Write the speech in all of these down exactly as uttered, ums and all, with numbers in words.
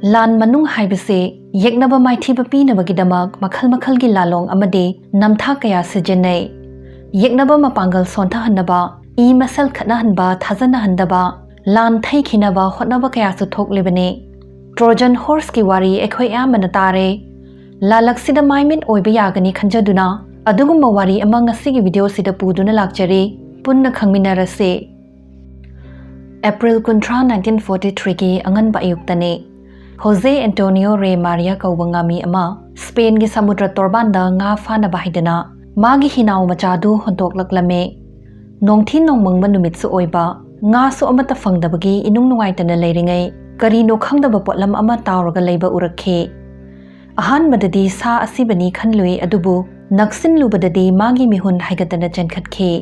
ꯂꯥꯟ ꯃꯅꯨꯡ ꯍꯥꯏꯕꯁꯤ ꯌꯦꯛꯅꯕ ꯃꯥꯏꯊꯤꯕ ꯄꯤꯅꯕꯒꯤꯗꯃꯛ ꯃꯈꯜ ꯃꯈꯜꯒꯤ ꯂꯥꯂꯣꯡ ꯑꯃꯗꯤ ꯅꯝꯊꯥꯛ ꯀꯌꯥ ꯁꯤꯖꯤꯟꯅꯩ꯫ ꯌꯦꯛꯅꯕ ꯃꯄꯥꯡꯒꯜ ꯁꯣꯟꯊꯍꯟꯅꯕ, ꯏ ꯃꯁꯦꯜ ꯈꯠꯅꯍꯟꯕ, ꯊꯥꯖꯅꯍꯟꯗꯕ, ꯂꯥꯟ ꯊꯩꯈꯤꯅꯕ ꯍꯣꯠꯅꯕ ꯀꯌꯥꯁꯨ ꯊꯣꯛꯂꯤꯕꯅꯤ꯫ ꯇ꯭ꯔꯣꯖꯟ ꯍꯣꯔꯁꯀꯤ ꯋꯥꯔꯤ ꯑꯩꯈꯣꯏ ꯑꯌꯥꯝꯕꯅ ꯇꯥꯔꯦ꯫ ꯂꯥꯂꯛꯁꯤꯗ ꯃꯥꯏꯃꯤꯠ ꯑꯣꯏꯕ ꯌꯥꯒꯅꯤ ꯈꯟꯖꯗꯨꯅ ꯑꯗꯨꯒꯨꯝꯕ ꯋꯥꯔꯤ ꯑꯃ ꯉꯁꯤꯒꯤ ꯚꯤꯗꯤꯑꯣꯁꯤꯗ ꯄꯨꯗꯨꯅ ꯂꯥꯛꯆꯔꯤ꯫ ꯄꯨꯟꯅ ꯈꯪꯃꯤꯟꯅꯔꯁꯤ꯫ ꯑꯦꯄ꯭ꯔꯤꯜ ꯀꯨꯟꯊ꯭ꯔꯥ, ꯅꯥꯏꯟꯇꯤꯟ ꯐꯣꯔꯇꯤ ꯊ꯭ꯔꯤꯒꯤ ꯑꯉꯟꯕ ꯑꯌꯨꯛꯇꯅꯤ꯫ ꯍꯣꯖꯦ ꯑꯦꯟꯇꯣꯅꯤꯌꯣ ꯔꯦ ꯃꯥꯔꯤꯌꯥ ꯀꯧꯕ ꯉꯥꯃꯤ ꯑꯃ ꯁ꯭ꯄꯦꯟꯒꯤ ꯁꯃꯨꯗ꯭ꯔ ꯇꯣꯔꯕꯥꯟꯗ ꯉꯥ ꯐꯥꯅꯕ ꯍꯥꯏꯗꯨꯅ ꯃꯥꯒꯤ ꯍꯤꯅꯥꯎ ꯃꯆꯥꯗꯨ ꯍꯣꯟꯗꯣꯛꯂꯛꯂꯝꯃꯤ꯫ ꯅꯣꯡꯊꯤ ꯅꯣꯡꯃꯪꯕ ꯅꯨꯃꯤꯠꯁꯨ ꯑꯣꯏꯕ, ꯉꯥꯁꯨ ꯑꯃꯠꯇ ꯐꯪꯗꯕꯒꯤ ꯏꯅꯨꯡ ꯅꯨꯡꯉꯥꯏꯇꯅ ꯂꯩꯔꯤꯉꯩ, ꯀꯔꯤꯅꯣ ꯈꯪꯗꯕ ꯄꯣꯠꯂꯝ ꯑꯃ ꯇꯥꯎꯔꯒ ꯂꯩꯕ ꯎꯔꯛꯈꯤ꯫ ꯑꯍꯥꯟꯕꯗꯗꯤ ꯁꯥ ꯑꯁꯤꯕꯅꯤ ꯈꯟꯂꯨꯏ, ꯑꯗꯨꯕꯨ ꯅꯛꯁꯤꯟꯂꯨꯕꯗꯗꯤ ꯃꯥꯒꯤ ꯃꯤꯍꯨꯟ ꯍꯥꯏꯒꯠꯇꯅ ꯆꯦꯟꯈꯠꯈꯤ꯫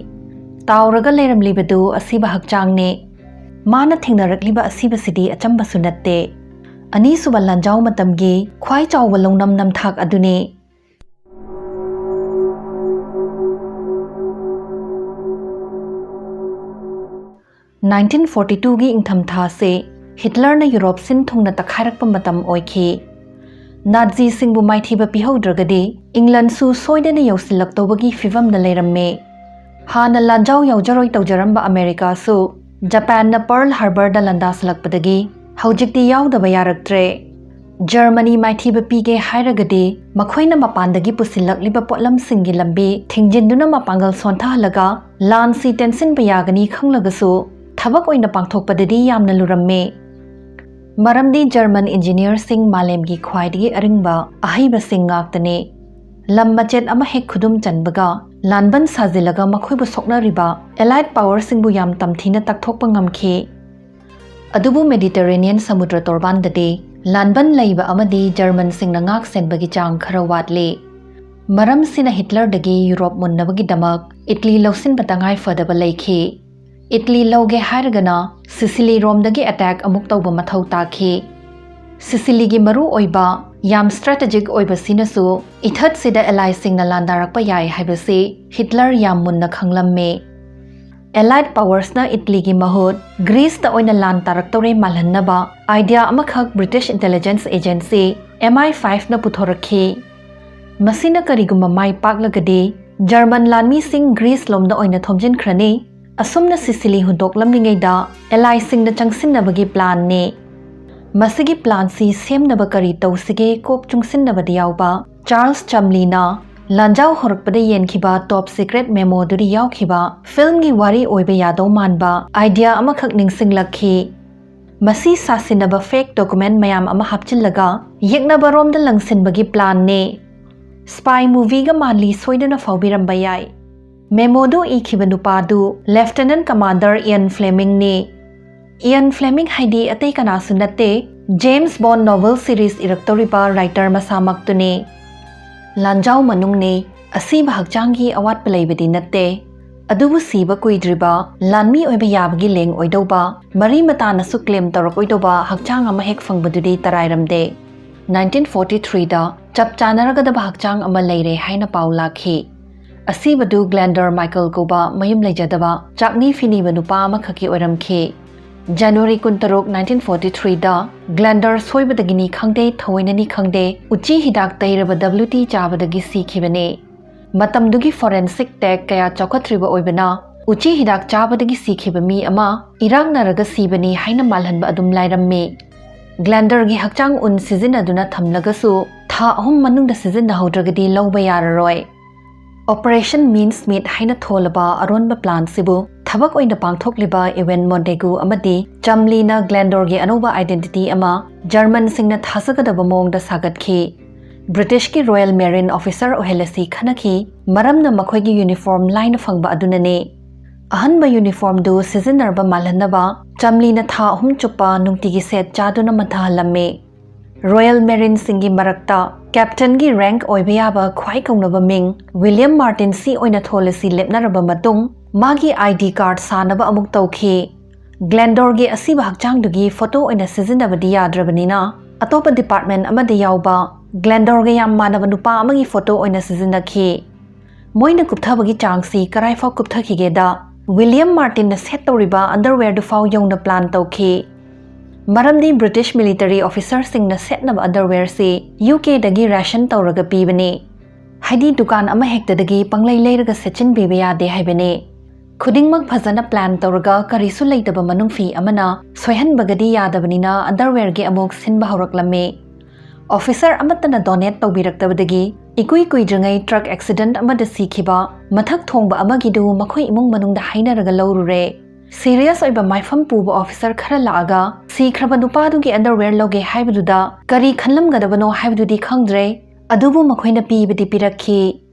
ꯇꯥꯎꯔꯒ ꯂꯩꯔꯝꯂꯤꯕꯗꯨ ꯑꯁꯤꯕ ꯍꯛꯆꯥꯡꯅꯦ꯫ ꯃꯥꯅ ꯊꯦꯡꯅꯔꯛꯂꯤꯕ ꯑꯁꯤꯕꯁꯤꯗꯤ ꯑꯆꯝꯕꯁꯨ ꯅꯠꯇꯦ꯫ ꯑꯅꯤꯁꯨꯕ ꯂꯥꯟꯖꯥꯎ ꯃꯇꯝꯒꯤ ꯈ꯭ꯋꯥꯏ ꯆꯥꯎꯕ ꯂꯧꯅꯝ ꯅꯝꯊꯥꯛ ꯑꯗꯨꯅꯤ꯫ ꯅꯥꯏꯟꯇꯤꯟ ꯐꯣꯔꯇꯤ ꯇꯨꯒꯤ ꯏꯪꯊꯝꯊꯥꯁꯦ ꯍꯤꯠꯂꯔꯅ ꯌꯨꯔꯣꯞ ꯁꯤꯟ ꯊꯨꯡꯅ ꯇꯛꯈꯥꯏꯔꯛꯄ ꯃꯇꯝ ꯑꯣꯏꯈꯤ꯫ ꯅꯥꯖꯤꯁꯤꯡꯕꯨ ꯃꯥꯏꯊꯤꯕ ꯄꯤꯍꯧꯗ꯭ꯔꯒꯗꯤ ꯏꯪꯂꯟꯁꯨ ꯁꯣꯏꯗꯅ ꯌꯧꯁꯤꯜꯂꯛꯇꯧꯕꯒꯤ ꯐꯤꯚꯝꯗ ꯂꯩꯔꯝꯃꯦ꯫ ꯍꯥꯟꯅ ꯂꯥꯟꯖꯥꯎ ꯌꯥꯎꯖꯔꯣꯏ ꯇꯧꯖꯔꯝꯕ ꯑꯃꯦꯔꯤꯀꯥꯁꯨ ꯖꯄꯥꯟꯅ ꯄꯔꯜ ꯍꯥꯔꯕꯔꯗ ꯂꯥꯟꯗꯥꯁꯤꯜꯂꯛꯄꯗꯒꯤ ꯍꯧꯖꯤꯛꯇꯤ ꯌꯥꯎꯗꯕ ꯌꯥꯔꯛꯇ꯭ꯔꯦ꯫ ꯖꯔꯃꯅꯤ ꯃꯥꯏꯊꯤꯕ ꯄꯤꯒꯦ ꯍꯥꯏꯔꯒꯗꯤ ꯃꯈꯣꯏꯅ ꯃꯄꯥꯟꯗꯒꯤ ꯄꯨꯁꯤꯜꯂꯛꯂꯤꯕ ꯄꯣꯠꯂꯝꯁꯤꯡꯒꯤ ꯂꯝꯕꯤ ꯊꯤꯡꯖꯤꯟꯗꯨꯅ ꯃꯄꯥꯡꯒꯜ ꯁꯣꯟꯊꯍꯜꯂꯒ ꯂꯥꯟꯁꯤ ꯇꯦꯟꯁꯤꯟꯕ ꯌꯥꯒꯅꯤ ꯈꯪꯂꯒꯁꯨ ꯊꯕꯛ ꯑꯣꯏꯅ ꯄꯥꯡꯊꯣꯛꯄꯗꯗꯤ ꯌꯥꯝꯅ ꯂꯨꯔꯝꯃꯤ꯫ ꯃꯔꯝꯗꯤ ꯖꯔꯃꯟ ꯏꯟꯖꯤꯅꯤꯌꯔꯁꯤꯡ ꯃꯥꯂꯦꯝꯒꯤ ꯈ꯭ꯋꯥꯏꯗꯒꯤ ꯑꯔꯤꯡꯕ ꯑꯍꯩꯕꯁꯤꯡ ꯉꯥꯛꯇꯅꯤ꯫ ꯂꯝ ꯃꯆꯦꯠ ꯑꯃ ꯍꯦꯛ ꯈꯨꯗꯨꯝ ꯆꯟꯕꯒ ꯂꯥꯟꯕꯟ ꯁꯥꯖꯤꯜꯂꯒ ꯃꯈꯣꯏꯕꯨ ꯁꯣꯛꯅꯔꯤꯕ ꯑꯦꯂꯥꯏꯠ ꯄꯥꯋꯔꯁꯤꯡꯕꯨ ꯌꯥꯝ ꯇꯝꯊꯤꯅ ꯇꯛꯊꯣꯛꯄ ꯉꯝꯈꯤ꯫ ꯑꯗꯨꯕꯨ ꯃꯦꯗꯤꯇꯔꯦꯅꯤꯌꯟ ꯁꯃꯨꯗ꯭ꯔ ꯇꯣꯔꯕꯥꯟꯗꯗꯤ ꯂꯥꯟꯕꯟ ꯂꯩꯕ ꯑꯃꯗꯤ ꯖꯔꯃꯟꯁꯤꯡꯅ ꯉꯥꯛ ꯁꯦꯟꯕꯒꯤ ꯆꯥꯡ ꯈꯔ ꯋꯥꯠꯂꯤ꯫ ꯃꯔꯝꯁꯤꯅ ꯍꯤꯠꯂꯔꯗꯒꯤ ꯌꯨꯔꯣꯞ ꯃꯨꯟꯅꯕꯒꯤꯗꯃꯛ ꯏꯠꯂꯤ ꯂꯧꯁꯤꯟꯕ ꯇꯉꯥꯏ ꯐꯗꯕ ꯂꯩꯈꯤ꯫ ꯏꯠꯂꯤ ꯂꯧꯒꯦ ꯍꯥꯏꯔꯒꯅ ꯁꯤꯁꯤꯂꯤ ꯔꯣꯝꯗꯒꯤ ꯑꯦꯇꯦꯛ ꯑꯃꯨꯛ ꯇꯧꯕ ꯃꯊꯧ ꯇꯥꯈꯤ꯫ ꯁꯤꯁꯤꯂꯤꯒꯤ ꯃꯔꯨ ꯑꯣꯏꯕ, ꯌꯥꯝ ꯁ꯭ꯇ꯭ꯔꯦꯇꯦꯖꯤꯛ ꯑꯣꯏꯕꯁꯤꯅꯁꯨ ꯏꯊꯠꯁꯤꯗ ꯑꯦꯂꯥꯏꯁꯤꯡꯅ ꯂꯥꯟꯗꯥꯔꯛꯄ ꯌꯥꯏ ꯍꯥꯏꯕꯁꯤ ꯍꯤꯠꯂꯔ ꯌꯥꯝ ꯃꯨꯟꯅ ꯈꯪꯂꯝꯃꯤ꯫ Allied Powersꯅ ꯏꯠꯂꯤꯒꯤ ꯃꯍꯨꯠ ꯒ꯭ꯔꯤꯁꯇ ꯑꯣꯏꯅ ꯂꯥꯟ ꯇꯥꯔꯛꯇꯧꯔꯦ ꯃꯥꯜꯍꯟꯅꯕ idea ꯑꯃꯈꯛ British Intelligence Agency, M I five ꯅ ꯄꯨꯊꯣꯔꯛꯈꯤ꯫ ꯃꯁꯤꯅ ꯀꯔꯤꯒꯨꯝꯕ ꯃꯥꯏ ꯄꯥꯛꯂꯒꯗꯤ, ꯖꯔꯃꯟ ꯂꯥꯟꯃꯤꯁꯤꯡ ꯒ꯭ꯔꯤꯁ ꯂꯣꯝꯗ ꯑꯣꯏꯅ ꯊꯣꯝꯖꯤꯟꯈ꯭ꯔꯅꯤ꯫ ꯑꯁꯨꯝꯅ ꯁꯤꯁꯤꯂꯤ ꯍꯨꯟꯗꯣꯛꯂꯝꯂꯤꯉꯩꯗ Alliesꯁꯤꯡꯅ ꯆꯪꯁꯤꯟꯅꯕꯒꯤ planꯅꯤ꯫ ꯃꯁꯤꯒꯤ planꯁꯤ ꯁꯦꯝꯅꯕ ꯀꯔꯤ ꯇꯧꯁꯤꯒꯦ ꯀꯣꯛ ꯆꯨꯡꯁꯤꯟꯅꯕꯗ ꯌꯥꯎꯕ ꯆꯥꯔꯜꯁ ꯆꯝꯂꯤꯅ ꯂꯥꯟꯖꯥꯎ ꯍꯧꯔꯛꯄꯗ ꯌꯦꯟꯈꯤꯕ top secret memoꯗꯨꯗ ꯌꯥꯎꯈꯤꯕ filmꯒꯤ ꯋꯥꯔꯤ ꯑꯣꯏꯕ ꯌꯥꯗꯧ ꯃꯥꯟꯕ idea ꯑꯃꯈꯛ ꯅꯤꯡꯁꯤꯡꯂꯛꯈꯤ꯫ ꯃꯁꯤ ꯁꯥꯁꯤꯟꯅꯕ fake document ꯃꯌꯥꯝ ꯑꯃ ꯍꯥꯞꯆꯤꯜꯂꯒ ꯌꯦꯛꯅꯕꯔꯣꯝꯗ ꯂꯪꯁꯤꯟꯕꯒꯤ planꯅꯤ꯫ Spy movieꯒ ꯃꯥꯜꯂꯤ, ꯁꯣꯏꯗꯅ ꯐꯥꯎꯕꯤꯔꯝꯕ ꯌꯥꯏ꯫ Memoꯗꯨ ꯏꯈꯤꯕ ꯅꯨꯄꯥꯗꯨ Lieutenant Commander Ian Flemingꯅꯤ꯫ Ian Fleming ꯍꯥꯏꯗꯤ ꯑꯇꯩ ꯀꯅꯥꯁꯨ ꯅꯠꯇꯦ, James Bond novel series ꯏꯔꯛꯇꯧꯔꯤꯕ writer ꯃꯁꯥꯃꯛꯇꯨꯅꯤ꯫ ꯂꯥꯟꯖꯥꯎ ꯃꯅꯨꯡꯅꯤ, ꯑꯁꯤꯕ ꯍꯛꯆꯥꯡꯒꯤ ꯑꯋꯥꯠꯄ ꯂꯩꯕꯗꯤ ꯅꯠꯇꯦ, ꯑꯗꯨꯕꯨ ꯁꯤꯕ ꯀꯨꯏꯗ꯭ꯔꯤꯕ, ꯂꯥꯟꯃꯤ ꯑꯣꯏꯕ ꯌꯥꯕꯒꯤ ꯂꯦꯡ ꯑꯣꯏꯗꯧꯕ, ꯃꯔꯤ ꯃꯇꯥꯅꯁꯨ claim ꯇꯧꯔꯛꯑꯣꯏꯗꯧꯕ ꯍꯛꯆꯥꯡ ꯑꯃ ꯍꯦꯛ ꯐꯪꯕꯗꯨꯗꯤ ꯇꯔꯥꯏꯔꯝꯗꯦ꯫ Nineteen forty threeꯗ ꯆꯞ ꯆꯥꯅꯔꯒꯗꯕ ꯍꯛꯆꯥꯡ ꯑꯃ ꯂꯩꯔꯦ ꯍꯥꯏꯅ ꯄꯥꯎ ꯂꯥꯛꯈꯤ꯫ ꯑꯁꯤꯕꯗꯨ Glendor Michael ꯀꯧꯕ ꯃꯌꯨꯝ ꯂꯩꯖꯗꯕ ꯆꯥꯛꯅꯤ ꯐꯤꯅꯤꯕ ꯅꯨꯄꯥ ꯑꯃꯈꯛꯀꯤ ꯑꯣꯏꯔꯝꯈꯤ꯫ January ꯀꯨꯟꯇꯔꯨꯛ, nineteen forty threeꯗ Glendor ꯁꯣꯏꯕꯗꯒꯤꯅꯤ ꯈꯪꯗꯦ, ꯊꯑꯣꯏꯅꯅꯤ ꯈꯪꯗꯦ, ꯎꯆꯤ ꯍꯤꯗꯥꯛ ꯇꯩꯔꯕ W T ꯆꯥꯕꯗꯒꯤ ꯁꯤꯈꯤꯕꯅꯤ꯫ ꯃꯇꯝꯗꯨꯒꯤ forensic tech ꯀꯌꯥ ꯆꯥꯎꯈꯠꯇ꯭ꯔꯤꯕ ꯑꯣꯏꯕꯅ, ꯎꯆꯤ ꯍꯤꯗꯥꯛ ꯆꯥꯕꯗꯒꯤ ꯁꯤꯈꯤꯕ ꯃꯤ ꯑꯃ ꯏꯔꯥꯛꯅꯔꯒ ꯁꯤꯕꯅꯤ ꯍꯥꯏꯅ ꯃꯥꯜꯍꯟꯕ ꯑꯗꯨꯝ ꯂꯥꯏꯔꯝꯃꯤ꯫ Glenderꯒꯤ ꯍꯛꯆꯥꯡ ꯎꯟ ꯁꯤꯖꯤꯟꯅꯗꯨꯅ ꯊꯝꯂꯒꯁꯨ, ꯊꯥ ꯑꯍꯨꯝ ꯃꯅꯨꯡꯗ ꯁꯤꯖꯤꯟꯅꯍꯧꯗ꯭ꯔꯒꯗꯤ ꯂꯧꯕ ꯌꯥꯔꯔꯣꯏ꯫ Operation Mincemeat ꯍꯥꯏꯅ ꯊꯣꯜꯂꯕ ꯑꯔꯣꯟꯕ planꯁꯤꯕꯨ ꯊꯕꯛ ꯑꯣꯏꯅ ꯄꯥꯡꯊꯣꯛꯂꯤꯕ Ewan Montagu ꯑꯃꯗꯤ ꯆꯝꯂꯤꯅ Glendorꯒꯤ ꯑꯅꯧꯕ identity ꯑꯃ ꯖꯔꯃꯟꯁꯤꯡꯅ ꯊꯥꯖꯒꯗꯕ ꯃꯑꯣꯡꯗ ꯁꯥꯒꯠꯈꯤ꯫ Britishꯀꯤ Royal Marine officer ꯑꯣꯏꯍꯜꯂꯁꯤ ꯈꯟꯅꯈꯤ, ꯃꯔꯝꯅ ꯃꯈꯣꯏꯒꯤ uniform ꯂꯥꯏꯅ ꯐꯪꯕ ꯑꯗꯨꯅꯅꯤ꯫ ꯑꯍꯟꯕ uniformꯗꯨ ꯁꯤꯖꯤꯟꯅꯔꯕ ꯃꯥꯜꯍꯟꯅꯕ ꯆꯝꯂꯤꯅ ꯊꯥ ꯑꯍꯨꯝ ꯆꯨꯞꯄ ꯅꯨꯡꯇꯤꯒꯤ ꯁꯦꯠ ꯆꯥꯗꯨꯅ ꯃꯟꯊꯍꯜꯂꯝꯃꯤ꯫ Royal Marineꯁꯤꯡꯒꯤ ꯃꯔꯛꯇ captainꯒꯤ rank ꯑꯣꯏꯕ ꯌꯥꯕ ꯈ꯭ꯋꯥꯏ ꯀꯧꯅꯕ ꯃꯤꯡ William Martin C ꯑꯣꯏꯅ ꯊꯣꯜꯂꯁꯤ ꯂꯦꯞꯅꯔꯕ ꯃꯇꯨꯡ, ꯃꯥꯒꯤ ID card ꯁꯥꯅꯕ ꯑꯃꯨꯛ ꯇꯧꯈꯤ꯫ Glendorꯒꯤ ꯑꯁꯤꯕ ꯍꯛꯆꯥꯡꯗꯨꯒꯤ photo ꯑꯣꯏꯅ ꯁꯤꯖꯤꯟꯅꯕꯗꯤ ꯌꯥꯗ꯭ꯔꯕꯅꯤꯅ, ꯑꯇꯣꯞꯄ department ꯑꯃꯗ ꯌꯥꯎꯕ Glendorꯒ ꯌꯥꯝ ꯃꯥꯟꯅꯕ ꯅꯨꯄꯥ ꯑꯃꯒꯤ photo ꯑꯣꯏꯅ ꯁꯤꯖꯤꯟꯅꯈꯤ꯫ ꯃꯣꯏꯅ ꯀꯨꯞꯊꯕꯒꯤ ꯆꯥꯡꯁꯤ ꯀꯔꯥꯏꯐꯥꯎ ꯀꯨꯞꯊꯈꯤꯒꯦꯗ, ꯋꯤꯂꯤꯌꯝ ꯃꯥꯔꯇꯤꯟꯅ ꯁꯦꯠꯇꯧꯔꯤꯕ ꯑꯟꯗꯔꯋꯦꯌꯔꯗꯨ ꯐꯥꯎ ꯌꯧꯅ ꯄ꯭ꯂꯥꯟ ꯇꯧꯈꯤ꯫ ꯃꯔꯝꯗꯤ ꯕ꯭ꯔꯤꯇꯤꯁ ꯃꯤꯂꯤꯇꯔꯤ ꯑꯣꯐꯤꯁꯔꯁꯤꯡꯅ ꯁꯦꯠꯅꯕ ꯑꯟꯗꯔꯋꯦꯌꯔꯁꯤ ꯌꯨ ꯀꯦꯗꯒꯤ ꯔꯦꯁꯟ ꯇꯧꯔꯒ ꯄꯤꯕꯅꯤ꯫ ꯍꯥꯏꯗꯤ ꯗꯨꯀꯥꯟ ꯑꯃ ꯍꯦꯛꯇꯗꯒꯤ ꯄꯪꯂꯩ ꯂꯩꯔꯒ ꯁꯦꯠꯆꯤꯟꯕꯤꯕ ꯌꯥꯗꯦ ꯍꯥꯏꯕꯅꯤ꯫ ꯈꯨꯗꯤꯡꯃꯛ ꯐꯖꯅ ꯄ꯭ꯂꯥꯟ ꯇꯧꯔꯒ ꯀꯔꯤꯁꯨ ꯂꯩꯇꯕ ꯃꯅꯨꯡ ꯐꯤ ꯑꯃꯅ ꯁꯣꯏꯍꯟꯕꯒꯗꯤ ꯌꯥꯗꯕꯅꯤꯅ ꯑꯟꯗꯔꯋꯦꯌꯔꯒꯤ ꯑꯃꯨꯛ ꯁꯤꯟꯕ ꯍꯧꯔꯛꯂꯝꯃꯤ꯫ ꯑꯣꯐꯤꯁꯔ ꯑꯃꯠꯇꯅ ꯗꯣꯅꯦꯠ ꯇꯧꯕꯤꯔꯛꯇꯕꯗꯒꯤ ꯏꯀꯨꯏ ꯀꯨꯏꯗ꯭ꯔꯤꯉꯩ ꯇ꯭ꯔꯛ ꯑꯦꯛꯁꯤꯗꯦꯟꯠ ꯑꯃꯗ ꯁꯤꯈꯤꯕ ꯃꯊꯛ ꯊꯣꯡꯕ ꯑꯃꯒꯤꯗꯨ ꯃꯈꯣꯏ ꯏꯃꯨꯡ ꯃꯅꯨꯡꯗ ꯍꯥꯏꯅꯔꯒ ꯂꯧꯔꯨꯔꯦ꯫ ꯁꯤꯔꯤꯌꯁ ꯑꯣꯏꯕ ꯃꯥꯏꯐꯝ ꯄꯨꯕ ꯑꯣꯐꯤꯁꯔ ꯈꯔ ꯂꯥꯛꯑꯒ ꯁꯤꯈ꯭ꯔꯕ ꯅꯨꯄꯥꯗꯨꯒꯤ ꯑꯟꯗꯔꯋꯦꯌꯔ ꯂꯧꯒꯦ ꯍꯥꯏꯕꯗꯨꯗ ꯀꯔꯤ ꯈꯜꯂꯝꯒꯗꯕꯅꯣ ꯍꯥꯏꯕꯗꯨꯗꯤ ꯈꯪꯗ꯭ꯔꯦ, ꯑꯗꯨꯕꯨ ꯃꯈꯣꯏꯅ ꯄꯤꯕꯗꯤ ꯄꯤꯔꯛꯈꯤ꯫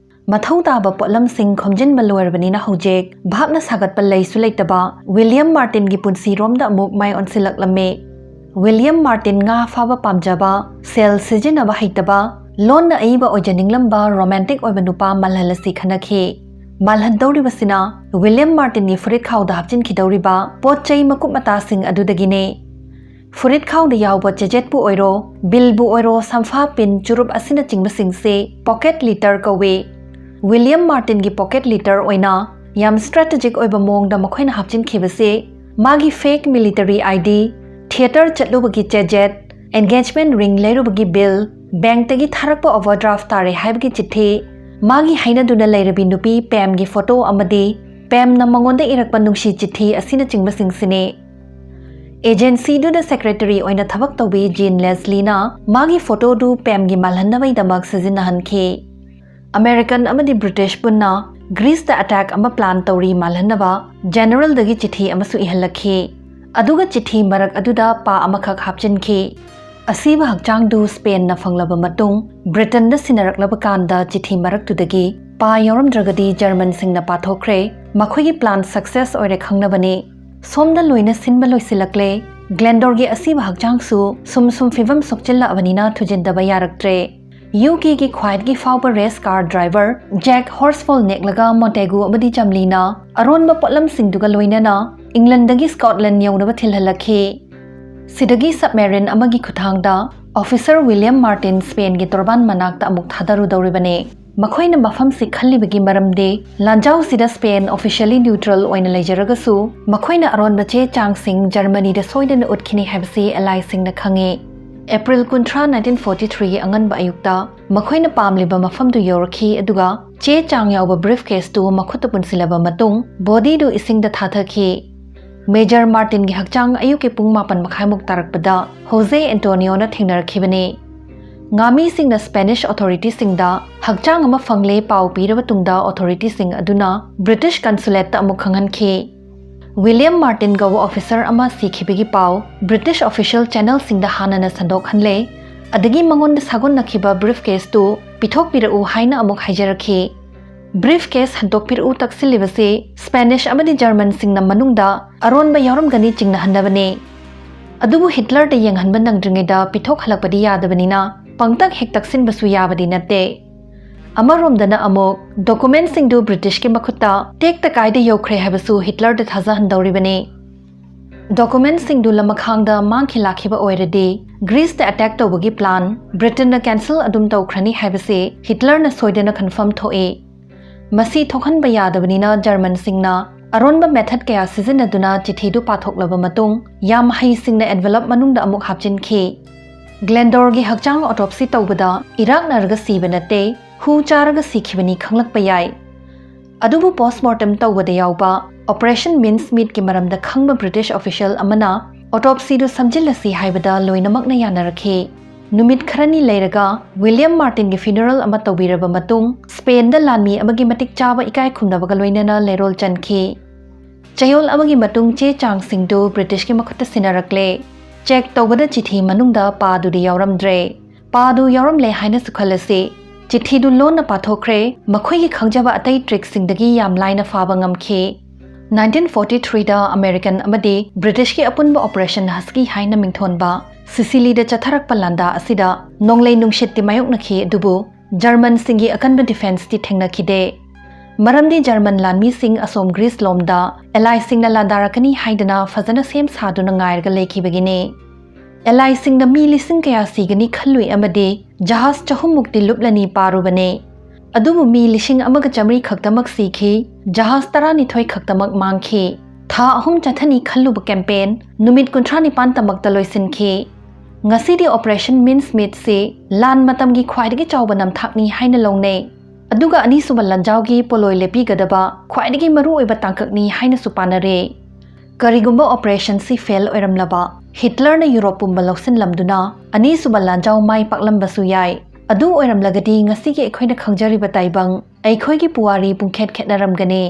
ꯃꯊꯧ ꯇꯥꯕ ꯄꯣꯠꯂꯝꯁꯤꯡ ꯈꯣꯝꯖꯤꯟꯕ ꯂꯣꯏꯔꯕꯅꯤꯅ ꯍꯧꯖꯤꯛ ꯚꯥꯞꯅ ꯁꯥꯒꯠꯄ ꯂꯩꯁꯨ ꯂꯩꯇꯕ ꯋꯤꯂꯤꯌꯝ ꯃꯥꯔꯇꯤꯟꯒꯤ ꯄꯨꯟꯁꯤꯔꯣꯝꯗ ꯑꯃꯨꯛ ꯃꯥꯏ ꯑꯣꯟꯁꯤꯜꯂꯛꯂꯝꯃꯤ꯫ ꯋꯤꯂꯤꯌꯝ ꯃꯥꯔꯇꯤꯟ ꯉꯥ ꯐꯥꯕ ꯄꯥꯝꯖꯕ, ꯁꯦꯜ ꯁꯤꯖꯤꯟꯅꯕ ꯍꯩꯇꯕ, ꯂꯣꯟꯅ ꯑꯏꯕ ꯑꯣꯏꯖꯅꯤꯡꯂꯝꯕ ꯔꯣꯃꯥꯟꯇꯤꯛ ꯑꯣꯏꯕ ꯅꯨꯄꯥ ꯃꯥꯜꯍꯜ ꯑꯁꯤ ꯈꯟꯅꯈꯤ꯫ ꯃꯥꯜꯍꯟꯗꯧꯔꯤꯕꯁꯤꯅ ꯋꯤꯂꯤꯌꯝ ꯃꯥꯔꯇꯤꯟꯒꯤ ꯐꯨꯔꯤꯠ ꯈꯥꯎꯗ ꯍꯥꯞꯆꯤꯟꯈꯤꯗꯧꯔꯤꯕ ꯄꯣꯠ ꯆꯩ ꯃꯀꯨꯞ ꯃꯇꯥꯁꯤꯡ ꯑꯗꯨꯗꯒꯤꯅꯤ꯫ ꯐꯨꯔꯤꯠ ꯈꯥꯎꯗ ꯌꯥꯎꯕ ꯆꯦꯖꯦꯠꯄꯨ ꯑꯣꯏꯔꯣ, ꯕꯤꯜꯕꯨ ꯑꯣꯏꯔꯣ, ꯁꯝꯐꯥ, ꯄꯤꯟ, ꯆꯨꯔꯨꯞ ꯑꯁꯤꯅꯆꯤꯡꯕꯁꯤꯡꯁꯤ ꯄꯣꯀꯦꯠ ꯂꯤꯇꯔ ꯀꯧꯏ꯫ ꯋꯤꯂꯤꯌꯝ ꯃꯥꯔꯇꯤꯟꯒꯤ ꯄꯣꯀꯦꯠ ꯂꯤꯇꯔ ꯑꯣꯏꯅ ꯌꯥꯝ ꯁ꯭ꯇ꯭ꯔꯦꯇꯦꯖꯤꯛ ꯑꯣꯏꯕ ꯃꯑꯣꯡꯗ ꯃꯈꯣꯏꯅ ꯍꯥꯞꯆꯤꯟꯈꯤꯕꯁꯤ ꯃꯥꯒꯤ fake military I D, theatre ꯆꯠꯂꯨꯕꯒꯤ ꯆꯦꯖꯦꯠ, ꯑꯦꯟꯒꯦꯖꯃꯦꯟꯠ ꯔꯤꯡ ꯂꯩꯔꯨꯕꯒꯤ ꯕꯤꯜ, ꯕꯦꯡꯛꯇꯒꯤ ꯊꯥꯔꯛꯄ ꯑꯣꯚꯔꯗ꯭ꯔꯥꯐ ꯇꯥꯔꯦ ꯍꯥꯏꯕꯒꯤ ꯆꯤꯊꯤ, ꯃꯥꯒꯤ ꯍꯥꯏꯅꯗꯨꯅ ꯂꯩꯔꯕꯤ ꯅꯨꯄꯤ ꯄꯦꯝꯒꯤ ꯐꯣꯇꯣ ꯑꯃꯗꯤ ꯄꯦꯝꯅ ꯃꯉꯣꯟꯗ ꯏꯔꯛꯄ ꯅꯨꯡꯁꯤ ꯆꯤꯊꯤ ꯑꯁꯤꯅꯆꯤꯡꯕꯁꯤꯡꯁꯤꯅꯤ꯫ ꯑꯦꯖꯦꯟꯁꯤꯗꯨꯗ ꯁꯦꯀ꯭ꯔꯦꯇꯔꯤ ꯑꯣꯏꯅ ꯊꯕꯛ ꯇꯧꯕꯤ ꯖꯤꯟ ꯂꯦꯁꯂꯤꯅ ꯃꯥꯒꯤ ꯐꯣꯇꯣꯗꯨ ꯄꯦꯝꯒꯤ ꯃꯥꯜꯍꯟꯅꯕꯒꯤꯗꯃꯛ ꯁꯤꯖꯤꯟꯅꯍꯟꯈꯤ꯫ ꯑꯃꯦꯔꯤꯀꯟ ꯑꯃꯗꯤ ꯕ꯭ꯔꯤꯇꯤꯁ ꯄꯨꯟꯅ ꯒ꯭ꯔꯤꯁꯇ ꯑꯦꯇꯦꯛ ꯑꯃ ꯄ꯭ꯂꯥꯟ ꯇꯧꯔꯤ ꯃꯥꯜꯍꯟꯅꯕ ꯖꯦꯅꯔꯦꯜꯗꯒꯤ ꯆꯤꯊꯤ ꯑꯃꯁꯨ ꯏꯍꯜꯂꯛꯈꯤ꯫ ꯑꯗꯨꯒ ꯆꯤꯊꯤ ꯃꯔꯛ ꯑꯗꯨꯗ ꯄꯥ ꯑꯃꯈꯛ ꯍꯥꯞꯆꯤꯟꯈꯤ꯫ ꯑꯁꯤꯕ ꯍꯛꯆꯥꯡꯗꯨ ꯁ꯭ꯄꯦꯟꯅ ꯐꯪꯂꯕ ꯃꯇꯨꯡ, ꯕ꯭ꯔꯤꯇꯟꯗ ꯁꯤꯟꯅꯔꯛꯂꯕ ꯀꯥꯟꯗ ꯆꯤꯊꯤ ꯃꯔꯛꯇꯨꯗꯒꯤ ꯄꯥ ꯌꯥꯎꯔꯝꯗ꯭ꯔꯒꯗꯤ ꯖꯔꯃꯟꯁꯤꯡꯅ ꯄꯥꯊꯣꯛꯈ꯭ꯔꯦ, ꯃꯈꯣꯏꯒꯤ ꯄ꯭ꯂꯥꯟ ꯁꯛꯁꯦꯁ ꯑꯣꯏꯔꯦ ꯈꯪꯅꯕꯅꯤ꯫ ꯁꯣꯝꯗ ꯂꯣꯏꯅ ꯁꯤꯟꯕ ꯂꯣꯏꯁꯤꯜꯂꯛꯂꯦ꯫ ꯒ꯭ꯂꯦꯟꯗꯣꯔꯒꯤ ꯑꯁꯤꯕ ꯍꯛꯆꯥꯡꯁꯨ ꯁꯨꯝ ꯁꯨꯝ ꯐꯤꯕꯝ ꯁꯣꯛꯆꯤꯜꯂꯛꯑꯕꯅꯤꯅ ꯊꯨꯖꯤꯟꯗꯕ ꯌꯥꯔꯛꯇ꯭ꯔꯦ꯫ ꯌꯨ ꯀꯦꯒꯤ ꯈ꯭ꯋꯥꯏꯗꯒꯤ ꯐꯥꯎꯕ ꯔꯦꯁ ꯀꯥꯔ ꯗ꯭ꯔꯥꯏꯚꯔ ꯖꯦꯛ ꯍꯣꯔꯁꯐꯣꯜ ꯅꯦꯛꯂꯒ ꯃꯣꯟꯇꯦꯒꯨ ꯑꯃꯗꯤ ꯆꯝꯂꯤꯅ ꯑꯔꯣꯟꯕ ꯄꯣꯠꯂꯝꯁꯤꯡꯗꯨꯒ ꯂꯣꯏꯅꯅ ꯏꯪꯂꯟꯗꯒꯤ ꯁ꯭ꯀꯣꯠꯂꯦꯟ ꯌꯧꯅꯕ ꯊꯤꯜꯍꯜꯂꯛꯈꯤ꯫ ꯁꯤꯗꯒꯤ ꯁꯕꯃꯦꯔꯤꯟ ꯑꯃꯒꯤ ꯈꯨꯠꯊꯥꯡꯗ ꯑꯣꯐꯤꯁꯔ ꯋꯤꯂꯤꯌꯝ ꯃꯥꯔꯇꯤꯟ ꯁ꯭ꯄꯦꯟꯒꯤ ꯇꯣꯔꯕꯥꯟ ꯃꯅꯥꯛꯇ ꯑꯃꯨꯛ ꯊꯥꯗꯔꯨꯗꯧꯔꯤꯕꯅꯤ꯫ ꯃꯈꯣꯏꯅ ꯃꯐꯝꯁꯤ ꯈꯜꯂꯤꯕꯒꯤ ꯃꯔꯝꯗꯤ ꯂꯥꯟꯖꯥꯎꯁꯤꯗ ꯁ꯭ꯄꯦꯟ officially neutral ꯑꯣꯏꯅ ꯂꯩꯖꯔꯒꯁꯨ, ꯃꯈꯣꯏꯅ ꯑꯔꯣꯟꯕ ꯆꯦ ꯆꯥꯡꯁꯤꯡ ꯖꯔꯃꯅꯤꯗ ꯁꯣꯏꯗꯅ ꯎꯠꯈꯤꯅꯤ ꯍꯥꯏꯕꯁꯤ ꯑꯦꯂꯥꯏꯁꯤꯡꯅ ꯈꯪꯉꯤ꯫ ꯑꯦꯄ꯭ꯔꯤꯜ ꯀꯨꯟꯊ꯭ꯔꯥ, nineteen forty three ꯒꯤ ꯑꯉꯟꯕ ꯑꯌꯨꯛꯇ ꯃꯈꯣꯏꯅ ꯄꯥꯝꯂꯤꯕ ꯃꯐꯝꯗꯨ ꯌꯧꯔꯛꯈꯤ, ꯑꯗꯨꯒ ꯆꯦ ꯆꯥꯡ ꯌꯥꯎꯕ briefcase ꯇꯨ ꯃꯈꯨꯠꯇ ꯄꯨꯟꯁꯤꯜꯂꯕ ꯃꯇꯨꯡ, body ꯗꯨ ꯏꯁꯤꯡꯗ ꯊꯥꯊꯈꯤ꯫ ꯃꯦꯖꯔ ꯃꯥꯔꯇꯤꯟꯒꯤ ꯍꯛꯆꯥꯡ ꯑꯌꯨꯛꯀꯤ ꯄꯨꯡ ꯃꯥꯄꯟ ꯃꯈꯥꯏꯃꯨꯛ ꯇꯥꯔꯛꯄꯗ ꯍꯣꯖꯦ ꯑꯦꯟꯇꯣꯅꯤꯌꯣꯅ ꯊꯦꯡꯅꯔꯛꯈꯤꯕꯅꯤ꯫ ꯉꯥꯃꯤꯁꯤꯡꯅ Spanish authority ꯁꯤꯡꯗ ꯍꯛꯆꯥꯡ ꯑꯃ ꯐꯪꯂꯦ ꯄꯥꯎ ꯄꯤꯔꯕ ꯇꯨꯡꯗ, authority ꯁꯤꯡ ꯑꯗꯨꯅ British consulate ꯇ ꯑꯃꯨꯛ ꯈꯪꯍꯟꯈꯤ꯫ ꯋꯤꯂꯤꯌꯝ ꯃꯥꯔꯇꯤꯟ ꯀꯧꯕ officer ꯑꯃ ꯁꯤꯈꯤꯕꯒꯤ ꯄꯥꯎ British official channel ꯁꯤꯡꯗ ꯍꯥꯟꯅꯅ ꯁꯟꯗꯣꯛꯍꯟꯂꯦ, ꯑꯗꯒꯤ ꯃꯉꯣꯟꯗ ꯁꯥꯒꯣꯟꯅꯈꯤꯕ briefcase ꯇꯨ ꯄꯤꯊꯣꯛꯄꯤꯔꯛꯎ ꯍꯥꯏꯅ ꯑꯃꯨꯛ ꯍꯥꯏꯖꯔꯛꯈꯤ꯫ Briefcase ꯍꯟꯗꯣꯛꯄꯤꯔꯛꯎ ꯇꯛꯁꯤꯜꯂꯤꯕꯁꯤ Spanish ꯑꯃꯗꯤ ꯖꯔꯃꯟꯁꯤꯡꯅ ꯃꯅꯨꯡꯗ ꯑꯔꯣꯟꯕ ꯌꯥꯎꯔꯝꯒꯅꯤ ꯆꯤꯡꯅꯍꯟꯅꯕꯅꯤ꯫ ꯑꯗꯨꯕꯨ ꯍꯤꯠꯂꯔꯗ ꯌꯦꯡꯍꯟꯕ ꯅꯪꯗ꯭ꯔꯤꯉꯩꯗ ꯄꯤꯊꯣꯛꯍꯜꯂꯛꯄꯗꯤ ꯌꯥꯗꯕꯅꯤꯅ, ꯄꯪꯇꯛ ꯍꯦꯛ ꯇꯛꯁꯤꯟꯕꯁꯨ ꯌꯥꯕꯗꯤ ꯅꯠꯇꯦ꯫ ꯑꯃꯔꯣꯝꯗꯅ ꯑꯃꯨꯛ, document ꯁꯤꯡꯗꯨ British ꯀꯤ ꯃꯈꯨꯠꯇ ꯇꯦꯛꯇ ꯀꯥꯏꯗ ꯌꯧꯈ꯭ꯔꯦ ꯍꯥꯏꯕꯁꯨ ꯍꯤꯠꯂꯔꯗ ꯊꯥꯖꯍꯟꯗꯧꯔꯤꯕꯅꯤ꯫ Document ꯁꯤꯡꯗꯨ ꯂꯃꯈꯥꯡꯗ ꯃꯥꯡꯈꯤ ꯂꯥꯛꯈꯤꯕ ꯑꯣꯏꯔꯗꯤ, Greece ꯇ attack ꯇꯧꯕꯒꯤ plan Britain ꯅ cancel ꯑꯗꯨꯝ ꯇꯧꯈ꯭ꯔꯅꯤ ꯍꯥꯏꯕꯁꯤ ꯍꯤꯠꯂꯔꯅ ꯁꯣꯏꯗꯅ confirm ꯊꯣꯛꯏ꯫ ꯃꯁꯤ ꯊꯣꯛꯍꯟꯕ ꯌꯥꯗꯕꯅꯤꯅ, ꯖꯔꯃꯟꯁꯤꯡꯅ ꯑꯔꯣꯟꯕ method ꯀꯌꯥ ꯁꯤꯖꯤꯟꯅꯗꯨꯅ ꯆꯤꯊꯤꯗꯨ ꯄꯥꯊꯣꯛꯂꯕ ꯃꯇꯨꯡ, ꯌꯥꯝ ꯍꯩꯁꯤꯡꯅ envelope ꯃꯅꯨꯡꯗ ꯑꯃꯨꯛ ꯍꯥꯞꯆꯤꯟꯈꯤ꯫ ꯒ꯭ꯂꯦꯟꯗꯣꯔꯒꯤ ꯍꯛꯆꯥꯡ autopsy ꯇꯧꯕꯗ ꯏꯔꯥꯛꯅꯔꯒ ꯁꯤꯕ ꯅꯠꯇꯦ, ꯍꯨ ꯆꯥꯔꯒ ꯁꯤꯈꯤꯕꯅꯤ ꯈꯪꯂꯛꯄ ꯌꯥꯏ꯫ ꯑꯗꯨꯕꯨ post mortem ꯇꯧꯕꯗ ꯌꯥꯎꯕ Operation Mincemeat ꯀꯤ ꯃꯔꯝꯗ ꯈꯪꯕ British official ꯑꯃꯅ autopsy ꯗꯨ ꯁꯝꯖꯤꯜꯂꯁꯤ ꯍꯥꯏꯕꯗ ꯂꯣꯏꯅꯃꯛꯅ ꯌꯥꯅꯔꯛꯈꯤ꯫ ꯅꯨꯃꯤꯠ ꯈꯔꯅꯤ ꯂꯩꯔꯒ ꯋꯤꯂꯤꯌꯝ ꯃꯥꯔꯇꯤꯟꯒꯤ funeral ꯑꯃ ꯇꯧꯕꯤꯔꯕ ꯃꯇꯨꯡ, ꯁ꯭ꯄꯦꯟꯗ ꯂꯥꯟꯃꯤ ꯑꯃꯒꯤ ꯃꯇꯤꯛ ꯆꯥꯕ ꯏꯀꯥꯏ ꯈꯨꯝꯅꯕꯒ ꯂꯣꯏꯅꯅ ꯂꯩꯔꯣꯜ ꯆꯟꯈꯤ꯫ ꯆꯌꯣꯜ ꯑꯃꯒꯤ ꯃꯇꯨꯡ ꯆꯦ ꯆꯥꯡꯁꯤꯡꯗꯨ British ꯀꯤ ꯃꯈꯨꯠꯇ ꯁꯤꯟꯅꯔꯛꯂꯦ꯫ Check ꯇꯧꯕꯗ ꯆꯤꯊꯤ ꯃꯅꯨꯡꯗ ꯄꯥꯗꯨꯗꯤ ꯌꯥꯎꯔꯝꯗ꯭ꯔꯦ꯫ ꯄꯥꯗꯨ ꯌꯥꯎꯔꯝꯂꯦ ꯍꯥꯏꯅꯁꯨ ꯈꯜꯂꯁꯤ꯫ ꯆꯤꯊꯤꯗꯨ ꯂꯣꯟꯅ ꯄꯥꯊꯣꯛꯈ꯭ꯔꯦ, ꯃꯈꯣꯏꯒꯤ ꯈꯪꯖꯕ ꯑꯇꯩ trick ꯁꯤꯡꯗꯒꯤ ꯌꯥꯝ ꯂꯥꯏꯅ ꯐꯥꯕ ꯉꯝꯈꯤ꯫ Nineteen forty three ꯗ American ꯑꯃꯗꯤ British ꯀꯤ ꯑꯄꯨꯟꯕ Operation Husky ꯍꯥꯏꯅ ꯃꯤꯡꯊꯣꯟꯕ ꯁꯤꯁꯤꯂꯤꯗ ꯆꯠꯊꯔꯛꯄ ꯂꯥꯟꯗꯥ ꯑꯁꯤꯗ ꯅꯣꯡꯂꯩ ꯅꯨꯡꯁꯤꯠꯇꯤ ꯃꯥꯌꯣꯛꯅꯈꯤ, ꯑꯗꯨꯕꯨ ꯖꯔꯃꯟꯁꯤꯡꯒꯤ ꯑꯀꯟꯕ defence ꯇꯤ ꯊꯦꯡꯅꯈꯤꯗꯦ꯫ ꯃꯔꯝꯗꯤ ꯖꯔꯃꯟ ꯂꯥꯟꯃꯤꯁꯤꯡ ꯑꯁꯣꯝ Greece ꯂꯣꯝꯗ allies ꯁꯤꯡꯅ ꯂꯥꯟꯗꯥꯔꯛꯀꯅꯤ ꯍꯥꯏꯗꯅ ꯐꯖꯅ ꯁꯦꯝ ꯁꯥꯗꯨꯅ ꯉꯥꯏꯔꯒ ꯂꯩꯈꯤꯕꯒꯤꯅꯤ꯫ Allies ꯁꯤꯡꯅ ꯃꯤ ꯂꯤꯁꯤꯡ ꯀꯌꯥ ꯁꯤꯒꯅꯤ ꯈꯜꯂꯨꯏ ꯑꯃꯗꯤ ꯖꯍꯥꯖ ꯆꯍꯨꯝ ꯃꯨꯛꯇꯤ ꯂꯨꯞꯂꯅꯤ ꯄꯥꯔꯨꯕꯅꯦ꯫ ꯑꯗꯨꯕꯨ ꯃꯤ ꯂꯤꯁꯤꯡ ꯑꯃꯒ ꯆꯥꯃꯔꯤ ꯈꯛꯇꯃꯛ ꯁꯤꯈꯤ, ꯖꯍꯥꯖ ꯇꯔꯥꯅꯤꯊꯣꯏ ꯈꯛꯇꯃꯛ ꯃꯥꯡꯈꯤ꯫ ꯊꯥ ꯑꯍꯨꯝ ꯆꯠꯊꯅꯤ ꯈꯜꯂꯨꯕ ꯀꯦꯝꯄꯦꯟ ꯅꯨꯃꯤꯠ ꯀꯨꯟꯊ꯭ꯔꯥ ꯅꯤꯄꯥꯟꯇꯃꯛꯇ ꯂꯣꯏꯁꯤꯟꯈꯤ꯫ ꯉꯁꯤꯗꯤ ꯑꯣꯄꯔꯦꯁꯟ ꯃꯤꯟꯁ ꯃꯤꯠꯁꯤ ꯂꯥꯟ ꯃꯇꯝꯒꯤ ꯈ꯭ꯋꯥꯏꯗꯒꯤ ꯆꯥꯎꯕ ꯅꯝꯊꯥꯛꯅꯤ ꯍꯥꯏꯅ ꯂꯧꯅꯩ꯫ ꯑꯗꯨꯒ ꯑꯅꯤꯁꯨꯕ ꯂꯥꯟꯖꯥꯎꯒꯤ ꯄꯣꯂꯣꯏ ꯂꯦꯞꯄꯤꯒꯗꯕ ꯈ꯭ꯋꯥꯏꯗꯒꯤ ꯃꯔꯨꯑꯣꯏꯕ ꯇꯥꯡꯀꯛꯅꯤ ꯍꯥꯏꯅꯁꯨ ꯄꯥꯅꯔꯦ꯫ ꯀꯔꯤꯒꯨꯝꯕ ꯑꯣꯄꯔꯦꯁꯟꯁꯤ ꯐꯦꯜ ꯑꯣꯏꯔꯝꯂꯕ, ꯍꯤꯠꯂꯔꯅ ꯌꯨꯔꯣꯞ ꯄꯨꯝꯕ ꯂꯧꯁꯤꯟꯂꯝꯗꯨꯅ ꯑꯅꯤꯁꯨꯕ ꯂꯥꯟꯖꯥꯎ ꯃꯥꯏ ꯄꯥꯛꯂꯝꯕꯁꯨ ꯌꯥꯏ꯫ ꯑꯗꯨ ꯑꯣꯏꯔꯝꯂꯒꯗꯤ ꯉꯁꯤꯒꯤ ꯑꯩꯈꯣꯏꯅ ꯈꯪꯖꯔꯤꯕ ꯇꯥꯏꯕꯪ, ꯑꯩꯈꯣꯏꯒꯤ ꯄꯨꯋꯥꯔꯤ ꯄꯨꯡꯈꯦꯠ ꯈꯦꯠꯅꯔꯝꯒꯅꯤ꯫